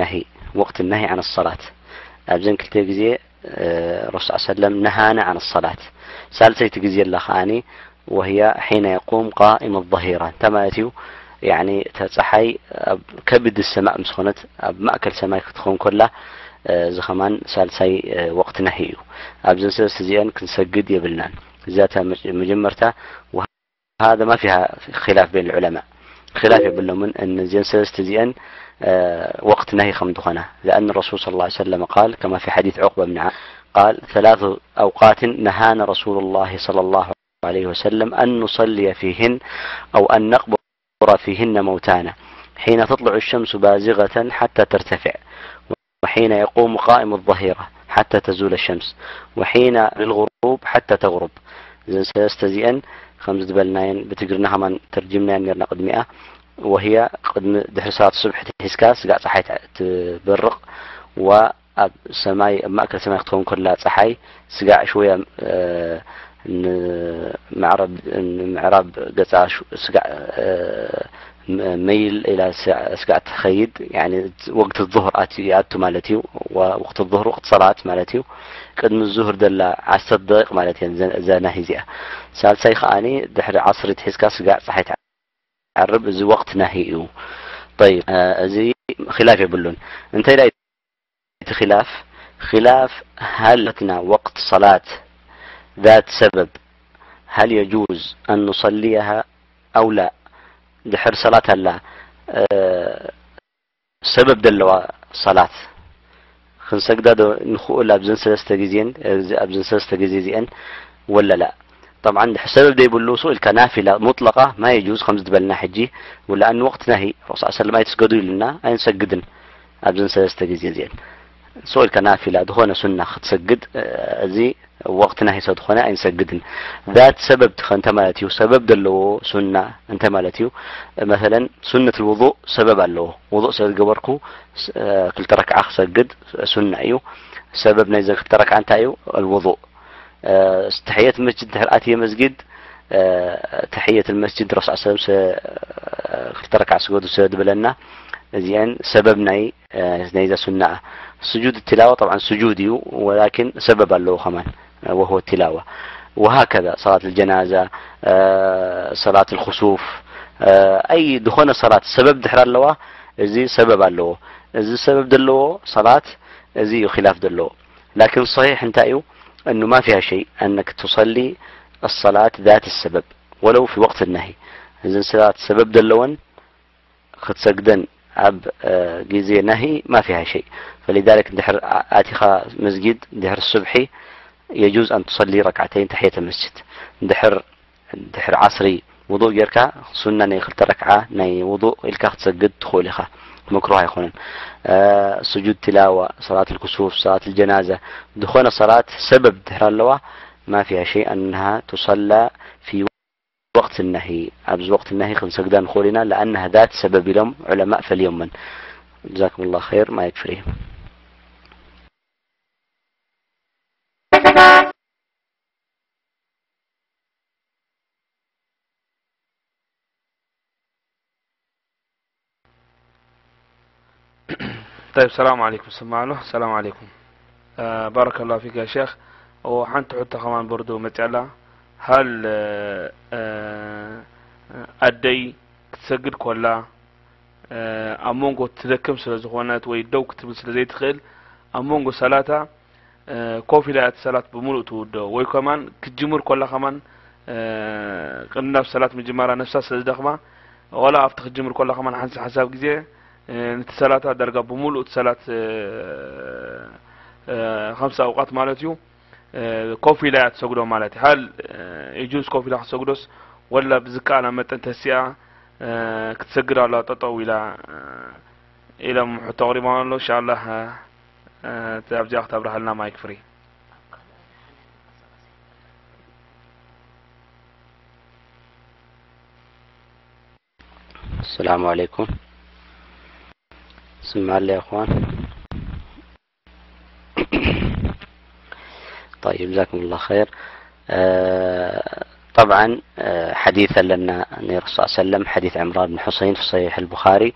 النهي، وقت النهي عن الصلاة. ኣብዘን ክልተ ግዜ ረሱል ሰለም ነሃና عن الصلاة። ሳልሰይቲ ግዜ ኣላ ከዓኒ وهي حين يقوم قائم الظهيرة. እንታይ ማለት እዩ? ያኒ እታ ፀሓይ ኣብ ከብድ ሰማእ ምስ ኾነት ኣብ ማእከል ሰማይ ክትኾን ከላ እዚ ኸማን ሳልሳይ ወቅት ነሂ እዩ። ኣብዘን ሰለስተ እዚአን ክንሰግድ የብልናን። እዚኣ እታ መጀመርታ وهذا ما فيها خلاف بين العلماء. خلاف የብሎምን። እነዚአን ሰለስተ እዚአን ወቅት ነሂ ከም ዝኾና። لأن الرسول صلى الله عليه وسلم قال كما في حديث عقبة بن عامر قال ثلاث أوقات نهانا رسول الله صلى الله عليه وسلم أن نصلي فيهن أو أن نقبر فيهن موتانا حين تطلع الشمس بازغة حتى ترتفع وحين يقوم قائم الظهيرة حتى تزول الشمس وحين للغروب حتى تغرب. እዘን ሰለስተ እዚአን ከምዚ ዝበልናየን ብትግርና ከማን ተርጅምናየን ነርና ቅድሚኣ وهي ቅድሚ ድሕሪ ሰላት ሱብሒ ሒዝካ ስጋዕ ፀሓይ ትበርቕ ወ ኣብ ሰማይ ኣብ ማእከል ሰማይ ክትከውን ከላ ፀሓይ ስጋዕ ሽወያ ንምዕራብ ንምዕራብ ገፃ ስጋዕ መይል ኢላ ስጋዕ ትኸይድ ወቅት ظهر ይኣቱ ማለት እዩ። ወቅት ظهر ወቅት ሰላት ማለት እዩ። ቅድሚ ዙህር ዘላ ዓሰርተ ደቂቕ ማለት እየን እዛ ናሂ እዚኣ። ሳልሳይ ከዓኒ ድሕሪ ዓስሪ ትሒዝካ ስጋዕ ፀሓይ ትዓርብ። እዚ ወቅት ናሂ እዩ። ጠይብ፣ እዚ ኺላፍ የብሉን። እንታይ ዳይ እቲ ኺላፍ ኺላፍ هل لنا وقت صلاة ذات سبب هل يجوز أن نصليها أو لا؟ ድሕር ሰላት ኣላ ሰበብ ደለዋ ሰላት ክንሰግዳ ዶ ንኽእል ኣብዘን ሰለስተ ግዜን ኣብዘን ሰለስተ ግዜ እዚአን ወለላ? طبعا ድሕር ሰበብ ዘይብሉ ሱቕ ኢልካ ናፊላ ሙጥለቃ ما يجوز ከምዚ ዝበልና ሕጂ ولأن وقت نهي ረሱል ሰለም ኣይትስገዱ ኢሉና ኣይንሰግድን። ኣብዘን ሰለስተ ግዜ እዚአን ሱቕ ኢልካ ናፊላ ዝኾነ ሱና ክትሰግድ እዚ ወቅት ናሂ ስለ ዝኾነ ኣይንሰግድን። ذات ሰበብ ትኸ እንተ ማለት እዩ ሰበብ ዘለዎ ሱና እንተ ማለት እዩ። መሰለን ሱነት ውضوء ሰበብ ኣለዎ። ውضوء ስለ ዝገበርኩ ክልተ ረክዓ ክሰግድ ሱና እዩ። ሰበብ ናይ ዘን ክልተ ረክዓ እንታይ እዩ? الوضوء። ተሕየት መስጅድ ድሕር ኣትየ መስጊድ ተሕየት መስጅድ ረሱል ሰለም ክልተ ረክዓ ስገዱ ስለ ዝበለና እዚአን ሰበብ ናይ ናይዛ ሱና። ስጁድ ትላዋ طبعا ስጁድ እዩ ولكن ሰበብ ኣለዎ ከማን وهو التلاوة وهكذا صلاة الجنازة صلاة الخسوف أي ዝኾነ ሰላት ሰበብ ድሕር ኣለዋ እዚ ሰበብ ኣለዎ። እዚ ሰበብ ዘለዎ ሰላት እዚ እዩ ኺላፍ ዘለዎ። لكن صحيح እንታይ እዩ أنه ما فيها شيء أنك تصلي الصلاة ذات السبب ولو في وقت النهي እዘን ሰላት ሰበብ ዘለወን ክትሰግደን ኣብ ግዜ ናሂ ما فيها شيء فلذلك ድሕር ኣቲኻ መስጊድ ድሕር ሱብሒ يجوز أن تصلي ركعتين تحية المسجد ድሕር ድሕር ዓስሪ ውضوء ጌርካ ሱና ናይ ክልተ ረክዓ ናይ ውضوء ኢልካ ክትሰግድ ትኽእል ኢኻ። መክሩህ ኣይኮነን። ስጁድ ትላዋ፣ ሰላት الكسوف፣ ሰላት الجنازة ዝኾነ ሰላት ሰበብ ድሕር ኣለዋ ما فيها شيء أنها تصلى في وقت النهي ኣብዚ وقت النهي ክንሰግዳ ንኽእል ኢና لأنها ذات سبب ኢሎም ዑለማእ ፈልዮመን። جزاكم الله خير ማይክ ፍሪ። طيب السلام عليكم ስማዕ ኣሎ። السلام عليكم. بارك الله فيك يا شيخ. ሓንቲ ሕቶ ከማን በርዶ መፅያ ኣላ። ሃል ኣደይ ክትሰግድ ኮላ ኣብ መንጎ ትደክም ስለ ዝኾነት ወይ ደው ክትብል ስለ ዘይትኽእል ኣብ መንጎ ሰላታ ኮፍ ኢላ እያ እቲ ሰላት ብምሉእ ትውድኦ ወይ ከማን ክትጅምር ኮላ ከማን ቅድሚ ናብ ሰላት ምጅማራ ነፍሳ ስለ ዝደኽማ ዋላ ኣብቲ ክትጅምር ኮላ ከማን ሓንሳ ሓንሳብ ግዜ ነቲ ሰላታ ዳርጋ ብምሉእ እቲ ሰላት ከምሳ ኣውቃት ማለት እዩ ኮፍ ኢላ እያ ትሰግዶ ማለት እዩ። ሃል የጁዝ ኮፍ ኢላ ክትሰግዶስ ወላ ብዝከኣላ መጠን ተሲኣ ክትሰግድ ኣለዋ ጠጠው ኢላ ኢሎም ሕቶ ኣቕሪቦም ኣለዉ። እንሻላህ ኣብዚኣ ክተብርሃልና ማይክ ፍሪ። السلام عليكم. ስማዕ ኣሎ يا اخوان. طيب جزاكم الله خير. طبعا حديث ኣለና ናይ ረሱል صلى الله عليه وسلم حديث عمران بن حصين في صحيح البخاري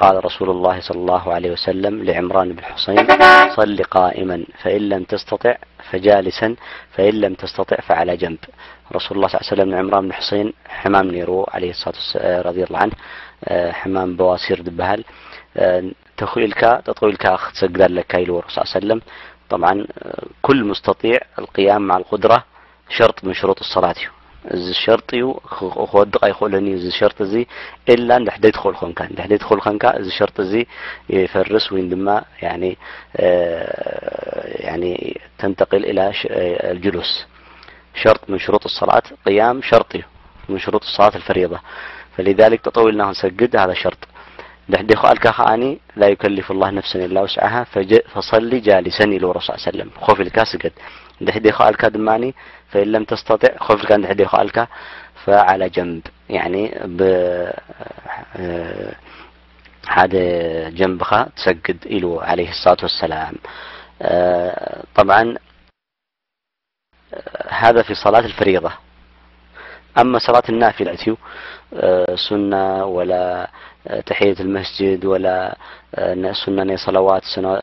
قال رسول الله صلى الله عليه وسلم لعمران بن حصين: صل قائما، فإن لم تستطع فجالسا، فإن لم تستطع فعلى جنب. ረሱሉላህ ሰለላሁ ዐለይሂ ወሰለም ንዕምራን ብን ሑሰይን ሕማም ነይርዎ፣ ዐለይሂ ሰላቱ ወሰ-፣ ረዲየላሁ ዐንሁ፣ እ፣ ሕማም በዋሲር ዝበሃል፣ እ፣ ተኽኢልካ ጠጠው ኢልካ ክትሰግድ ኣለካ ኢልዎ ረሱል ሰለላሁ ዐለይሂ ወሰለም። ጠብዓን፣ እ፣ ኩል ሙስተጢዕ ኣልቅያም መዓል ቁድራ ሸርጥ ምን ሽሩጥ ሰላት እዩ። እዚ ሸርጥ እዩ፣ ክ-፣ ክወድቕ ኣይኽእልን እዩ እዚ ሸርጥ እዚ፣ ኢላ እንድሕር ዘይትኽእል ኮንካ። እንድሕር ዘይትኽእል ኮንካ፣ እዚ ሸርጥ እዚ ይፈርስ፣ ወይን ድማ፣ ያኒ፣ እ፣ ያኒ፣ ተንተቂል ኢላ ሽ-፣ እ፣ ኣልጁሉስ። ሸርጥ ምን ሽሩጥ ሰላት ቅያም ሸርጥ እዩ፣ ምን ሽሩጥ ሰላት ኣልፈሪዳ። ፈሊዛሊክ፣ ጠጠው ኢልና ክንሰግድ፣ ሃዛ ሸርጥ። እንድሕር ዘይኽኣልካ ከኣኒ፣ ላ ዩከሊፉ ላህ ነፍሰን ኢላ ውስዓሃ፣ ፈጀ-፣ ፈሰሊ ጃሊሰን ኢሉ ረሱል ሰለም፣ ኮፍ ኢልካ ስገድ። እንድሕር ዘይኽኣልካ ድማኒ፣ ፈኢን ለም ተስተጢዕ፣ ኮፍ ኢልካ እንድሕር ዘይኽኣልካ፣ ፈዓላ ጀንብ፣ ያኒ ብ-፣ እ፣ ሓደ ጀንብኻ ትሰግድ ኢሉ ዐለይሂ ሰላቱ ወሰላም። እ፣ ጠብዓን፣ هذا في صلاة الفريضة. أما صلاة النافلة እዩ፣ እ፣ ሱና ወላ፣ እ፣ ተሕየት መስጅድ ወላ፣ እ፣ ነ-፣ ሱና ናይ ሰለዋት፣ ሱና-፣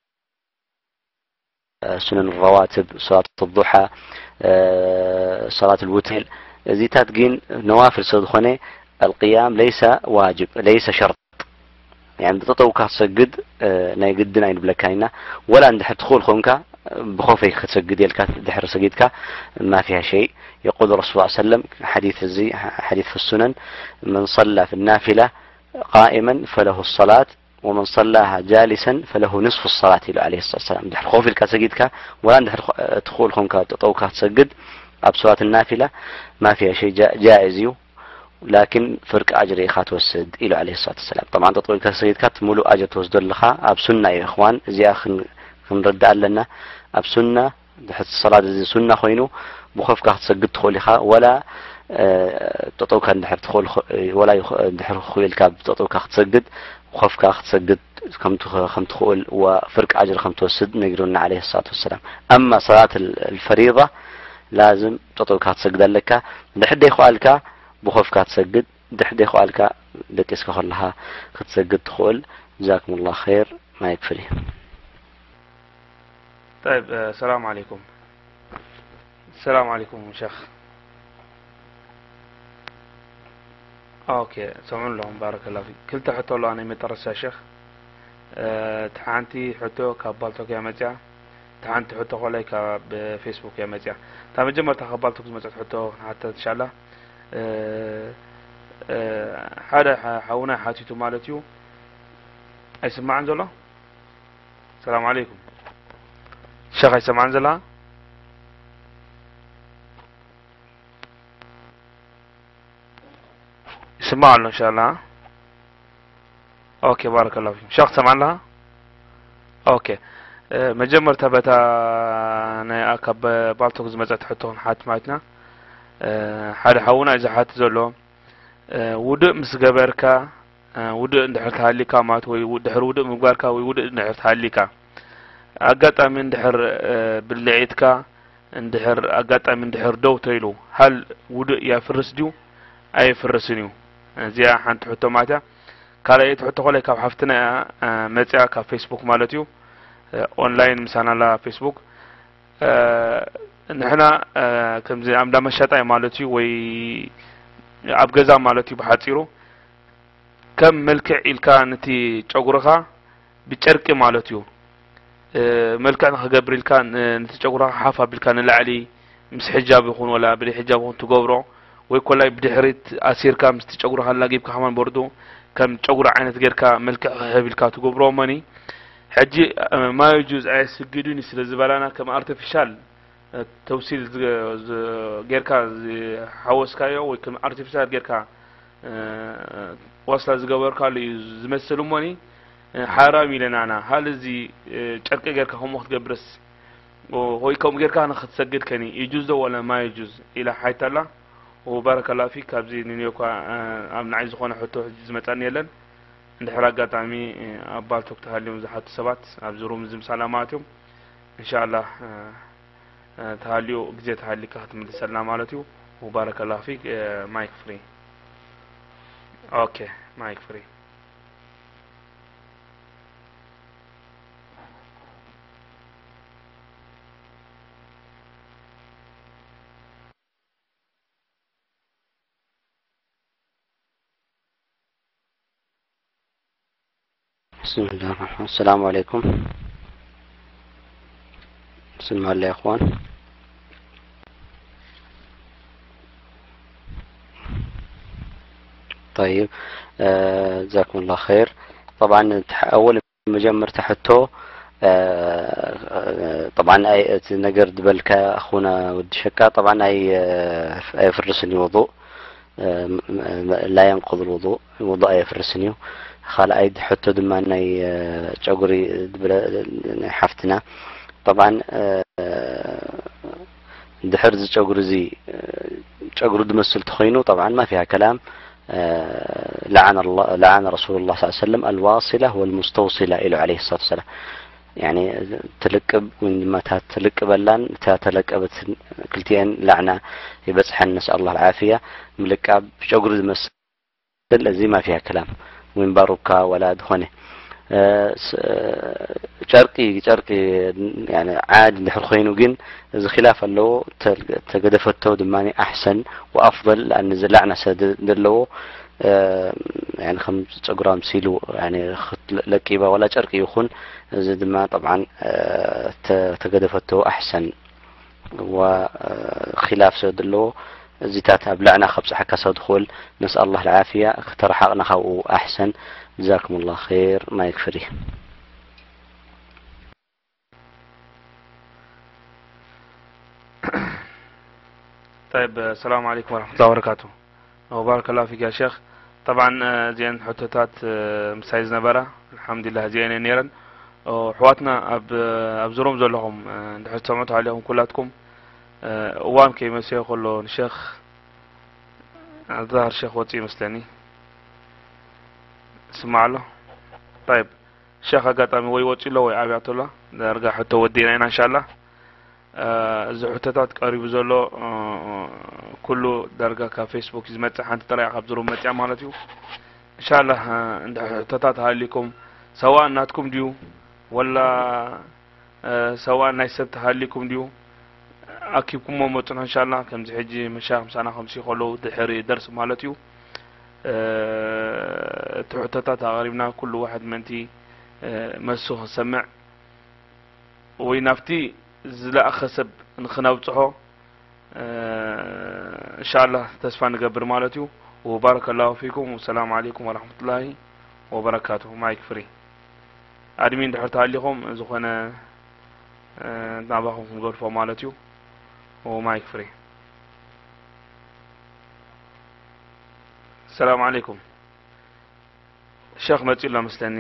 እ፣ ሱነን ረዋትብ፣ ሰላት ዱሓ፣ እ፣ ሰላት ልውትር፣ እዚታት ግን ነዋፍል ስለ ዝኾነ፣ ኣልቅያም ለይሰ ዋጅብ፣ ለይሰ ሸርጥ። ያኒ ብጠጠውካ ክትሰግድ፣ እ፣ ናይ ግድን ኣይንብለካን ኢና። ወላ እንድሕር ትኽእል ኮንካ፣ ብኾፈይ ክትሰግድ የልካ ድሕሪ ሰጊድካ፣ ما فيها شيء. يقول الرسول صلى الله عليه وسلم، ሓዲት እዚ፣ ሓዲት في السنن، من صلى في النافلة قائما فله الصلاة، ومن صلاها جالسا فله نصف الصلاة ኢሉ ዐለይሂ ሰላቱ ወሰላም። ድሕሪ ኮፍ ኢልካ ሰጊድካ፣ ወላ እንድሕር ትኽእል ኮንካ ጠጠውካ ክትሰግድ፣ ኣብ ሰላት ናፊላ ما فيها شيء፣ ጃ-፣ ጃኢዝ እዩ። ላኪን ፍርቂ ኣጅሪ ኢኻ ትወስድ ኢሉ ዐለይሂ ሰላቱ ወሰላም። ጠብዓን ጠጠው ኢልካ ሰጊድካ እቲ ሙሉእ ኣጅሪ ትወስዶ ኣለኻ። ኣብ ሱና እዩ እኽዋን፣ እዚኣ ክን-፣ ክንርዳእ ኣለና። ኣብ ሱና፣ ድሕሪ ሰላት እዚ ሱና ኮይኑ ብኾፍካ ክትሰግድ ትኽእል ኢኻ። ወላ፣ እ፣ ጠጠውካ እንድሕር ትኽእል ኽ-፣ ወላ ይኽ-፣ እንድሕር ክኽኢልካ ብጠጠውካ ክትሰግድ፣ ኮፍካ ክትሰግድ ከም ትኽ-፣ ከም ትኽእል ወፍርቂ ኣጅሪ ከም ትወስድ ነጊሩና ዐለይሂ ሰላቱ ወሰላም። ኣማ ሰላት ል-፣ ልፈሪዳ ላዝም ጠጠውካ ክትሰግድ ኣለካ። ድሕር ደይኽኣልካ ብኾፍካ ትሰግድ፣ ድሕር ደይኽኣልካ ደቂስካ ከለኻ ክትሰግድ ትኽእል። ጀዛኩሙላህ ኸይር። ማይክ ፍሪ። ጠይብ፣ እ፣ ሰላም ዓለይኩም። ሰላም ዓለይኩም ሸኽ። ኦኬ፣ ሰምዑ ኣለኹም። ባረከላሁ ፊክ። ክልተ ሕቶ ኣለዋ ናይ መጨረሻ ሸኽ። እ፣ እቲ ሓንቲ ሕቶ ካብ ባልቶክ እያ መጽያ፣ እቲ ሓንቲ ሕቶ ኮላይ ካብ ፌስቡክ እያ መጽያ። እታ መጀመርታ ካብ ባልቶክ ዝመጸት ሕቶ ንሓተት እንሻላ። እ፣ እ፣ ሓደ ሓ-፣ ሓውና ሓቲቱ ማለት እዩ። ኣይስማዕን ዘሎ? ሰላም ዓለይኩም። ሸኽ ኣይሰማዕን ዘላ? ይስማዕ ኣሎ እንሻላ። ኦኬ፣ ባረከላሁ ፊኩም። ሸኽ ትሰምዓ ኣለኻ? ኦኬ። እ፣ መጀመርታ በታ ናይ ኣካ-፣ ብ-፣ ባልቶክ ዝመጸት ሕቶ ክንሓት ማለትና። እ፣ ሓደ ሓውና እዩ ዝሓት ዘሎ። እ፣ ውዱእ ምስ ገበርካ፣ እ፣ ውዱእ እንድሕር ተሃሊካ ማለት ወይ ው-፣ ድሕሪ ውዱእ ምግባርካ ወይ ውዱእ እንድሕር ተሃሊካ፣ ኣጋጣሚ እንድሕር፣ እ፣ ብልዒትካ፣ እንድሕር ኣጋጣሚ እንድሕር ደው ተይሉ፣ ሃል ውዱእ የፍርስ ድዩ? ኣየፍርስን እዩ። እዚኣ ሓንቲ ሕቶ ማለት እያ። ካልኣይቲ ሕቶ ኮለይ ካብ ሓፍትና እያ፣ እ፣ መጽያ ካብ ፌስቡክ ማለት እዩ። እ፣ ኦንላይን ምሳና ኣላ ፌስቡክ። እ፣ ንሕና፣ እ፣ ከምዚ ኣብ እንዳ መሸጣ እዩ ማለት እዩ፣ ወይ ኣብ ገዛ ማለት እዩ ብሓጺሩ። ከም መልክዕ ኢልካ ነቲ ጨጉርኻ ብጨርቂ ማለት እዩ፣ እ፣ መልክዕ ንኽገብር ኢልካ ን-፣ ነቲ ጨጉርኻ ሓፍ ኣቢልካ ንላዕሊ ምስ ሕጃብ ይኹን ወላ ብደይ ሕጃብ ይኹን ትገብሮ፣ ወይ ኮላይ ብድሕሪት ኣሲርካ ምስቲ ጨጉርኻ ኣላጊብካ ከማን በርዱ ከም ጨጉሪ ዓይነት ጌርካ መልክዕ ክህብ ኢልካ ትገብሮ እሞኒ። ሕጂ፣ እ፣ ማዩጁዝ ኣየስግድን እዩ ስለ ዝበላና ከም ኣርቲፊሻል፣ እ፣ ተውሲል ዝ-፣ ዝ-፣ ጌርካ ዝሓወስካዮ ወይ ከም ኣርቲፊሻል ጌርካ፣ እ፣ ዋስላ ዝገበርካሉ እዩ ዝመስል እሞኒ፣ እ፣ ሓራም ኢለና ኣና። ሃል እዚ፣ እ፣ ጨርቂ ጌርካ ከምኡ ክትገብርስ፣ ኦ፣ ወይ ከምኡ ጌርካ ንኽትሰግድ ከኒ ይጁዝ ዶ ወላ ማ ይጁዝ ኢላ ሓይታ ኣላ። ወባረከላሁ ፊክ። ካብዚ ንንዮ እኳ፣ እ፣ ኣብ ንዓይ ዝኾነ ሕቶ ሕጂ ዝመጻኒ የለን። እንድሕር ኣጋጣሚ፣ እ፣ ኣብ ባልቶክ ተሃልዮም ዝሓቱ ሰባት ኣብዚ ሩም እዚ ምሳና ማለት እዮም። እንሻኣላህ፣ እ፣ እ፣ ተሃልዩ ግዜ ተሃሊካ ክትምልሰልና ማለት እዩ። ወባረከላሁ ፊክ። እ፣ ማይክ ፍሪ። ኦኬ፣ ማይክ ፍሪ። بسم الله الرحمن الرحيم. السلام عليكم. بسم الله يا إخوان. طيب، آه، جزاكم الله خير. طبعا تح-، أول መጀመርታ ሕቶ፣ እ፣ ጠብዓን ኣይ-፣ እቲ ነገር ዝበልካ ኣኹና ወዲ ሸቃ፣ ጠብዓን ኣይ-፣ ኣየፍርስን እዩ ውዱእ፣ እ፣ ም-፣ ም-፣ ላ የንቁድ ውዱእ፣ ውዱእ ኣየፍርስን እዩ። ካልኣይ ሕቶ ድማ ናይ፣ እ፣ ጨጉሪ ዝበለ ናይ ሓፍትና፣ ጠብዓን፣ እ፣ ድሕር እዚ ጨጉሪ እዚ፣ እ፣ ጨጉሪ ዝመስል ተኾይኑ፣ ጠብዓን ማፊያ ከላም፣ እ፣ ለዓነ ኣላ-፣ ለዓነ ረሱሉላህ ሰለላሁ ዐለይሂ ወሰለም ኣልዋሲላ ወልሙስተውሲላ ኢሉ ዐለይሂ ሰላቱ ወሰላም። ያኒ ትልቅብ ወይ ድማ እታ ትልቅበላን እታ ተለቀበት ክልቲኤን ላዕና ይበጽሐን፣ ነስኣል ኣላህ ዓፍያ። ምልቃብ ጨጉሪ ዝመስል እዚ ማፊያ ከላም ወይም ባሩካ ዋላ ዝኾነ፣ እ፣ ስ-፣ ጨርቂ፣ ጨርቂ፣ ያኒ ዓዲ እንድሕር ኮይኑ ግን እዚ ኺላፍ ኣለዎ። ተ-፣ ተገደፈቶ ድማ ኣሕሰን ወኣፍضል፣ ለኣን እዚ ላዕና ሰ-፣ ደ-፣ ደለዎ፣ እ፣ ያኒ ከም ጸጉራ ምሲሉ፣ ያኒ ኽት-፣ ለቂባ ዋላ ጨርቂ ይኹን፣ እዚ ድማ ጠብዓን፣ እ፣ ተ-፣ ተገደፈቶ ኣሕሰን። ወ-፣ ኺላፍ ስለ ዘለዎ እዚታት ኣብ ላዕና ከብጽሓካ ስለ ዝኽእል ነስኣል ኣላህ ልዓፍያ፣ ከተረሓቕና ካብኡ ኣሕሰን። ጀዛኩሙላህ ኸይር። ማይክ ፍሪ። طيب، السلام عليكم ورحمة الله وبركاته. وبارك الله فيك يا شيخ. طبعا، እ፣ እዚአን ሕቶታት፣ እ፣ ምሳይ ዝነበራ ኣልሓምዱሊላህ እዚአን እየን ነይረን። ኦ፣ ኣሕዋትና ኣብ፣ ኣብ ዙሮም ዘለኹም፣ እ፣ እንድሕር ትሰምዑ ተሃሊኹም ኩላትኩም፣ እ፣ እዋን ከይመሰዮ ከሎ ንሸኽ ኣዛር ሸኽ ወፂኡ ይመስለኒ። ስማዕ ኣሎ። طيب، ሸኽ ኣጋጣሚ ወይ ወፂኡ ኣሎ ወይ ኣብያቶ ኣሎ። ዳርጋ ሕቶ ወዲእና ኢና እንሻላ። እ፣ እዚ ሕቶታት ቀሪቡ ዘሎ፣ እ፣ ኩሉ ዳርጋ ካብ ፌስቡክ እዩ ዝመጽእ፣ ሓንቲ ጥራይ እያ ካብ ዙሩም መጽያ ማለት እዩ። እንሻላ፣ እ፣ እንድሕር ሕቶታት ሃሊኩም፣ ሰዋእ ናትኩም ድዩ ወላ፣ እ፣ ሰዋእ ናይ ሰብ ተሃሊኩም ድዩ፣ ኣኪብኩሞ መጹና እንሻላ። ከምዚ ሕጂ መሻይኽ ምሳና ከምሲ ከለዉ ድሕሪ ደርሲ ማለት እዩ። እ፣ እቲ ሕቶታት ኣቕሪብና ኩሉ ዋሕድ ምእንቲ፣ እ፣ መልሱ ክሰምዕ ወይ ናብቲ ዝለኣኸ ሰብ ንኽነብጽሖ፣ እ፣ እንሻላህ ተስፋ ንገብር ማለት እዩ። ወባረከላሁ ፊኩም። ወሰላሙ ዓለይኩም ወረሕመቱላሂ ወበረካቱ። ማይክ ፍሪ። ኣድሚን ድሕር ተሃሊኹም ዝኾነ፣ እ፣ ናባኹም ክንገድፎ ማለት እዩ። ወማይክ ፍሪ። ሰላም ዓለይኩም። ሸኽ መጺኡ ኣሎ መስለኒ፣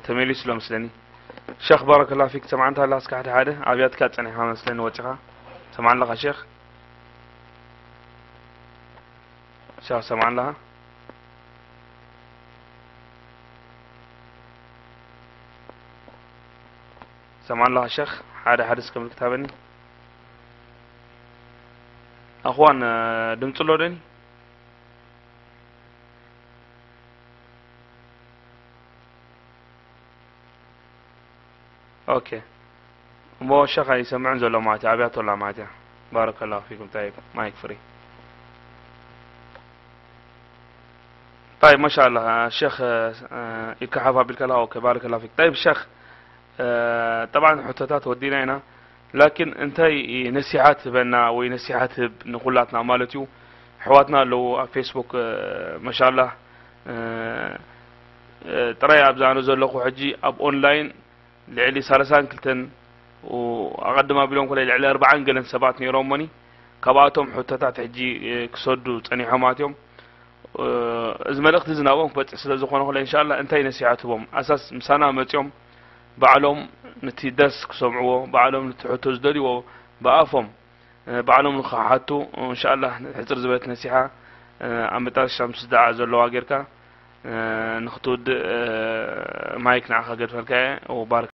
ተመሊሱ ኣሎ መስለኒ። ሸኽ ባረከላሁ ፊክ፣ ሰማዕንታ ኣላ እስከ ሓደ ሓደ ኣብያትካ ጸኒሕካ መስለኒ ወጺኻ። ሰማዕ ኣለኻ ሸኽ? ሸኽ ሰማዕ ኣለኻ? ሰማዕ ኣለኻ ሸኽ? ሓደ ሓደ እስከ ምልክት ሃበኒ። ኣኽዋን፣ ድምጺ ኣሎ ደኒ? ኦኬ። እሞ ሸኽ ኣይሰምዕን ዘሎ ማለት እዩ፣ ኣብያቶ ኣላ ማለት እያ። ባረከላሁ ፊኩም። ጠይብ፣ ማይክ ፍሪ። ጠይብ፣ ማሻኣላህ፣ ሸኽ፣ እ፣ ኢድካ ሓፍ ኣቢልካ ኣለኻ። ኦኬ፣ ባረከላሁ ፊክ። ጠይብ፣ ሸኽ፣ እ፣ ጠብዓን ሕቶታት ወዲእና ኢና። ላኪን እንታይ ነሲሓ ትህበና ወይ ነሲሓ ትህብ ንኹላትና ማለት እዩ። ኣሕዋትና ኣለዉ ኣብ ፌስቡክ፣ እ፣ ማሻኣላህ፣ እ፣ እ፣ ጥራይ ኣብዛ ኣነ ዘለኹ ሕጂ ኣብ ኦንላይን ልዕሊ ሰላሳን ክልተን፣ ኡ፣ ኣቐድም ኣቢሎም ኮለይ ልዕሊ ኣርባዓን ገለን ሰባት ነይሮሞኒ። ካብኣቶም ሕቶታት ሕጂ፣ እ፣ ክሰዱ ጸኒሖም ኣትዮም። እ፣ እዚ መልእኽቲ እዚ ናብኦም ክበጽሕ ስለ ዝኾነ ኮለይ፣ እንሻላ እንታይ ነሲሓ ትህቦም? ኣሳስ ምሳና መጺኦም ባዕሎም ነቲ ደርስ ክሰምዕዎ፣ ባዕሎም ነቲ ሕቶ ዝደልይዎ ብኣፎም፣ እ፣ ባዕሎም ንኽሓቱ፣ እንሻላ ሕጽር ዝበለት ነሲሓ፣ እ፣ ኣብ መጣረሻ ምስ ደዓ ዘለዋ ጌርካ፣ እ፣ ንኽትውድእ፣ እ፣ ማይክ ንዓኻ ገድፈልካ እየ። ወባርክ።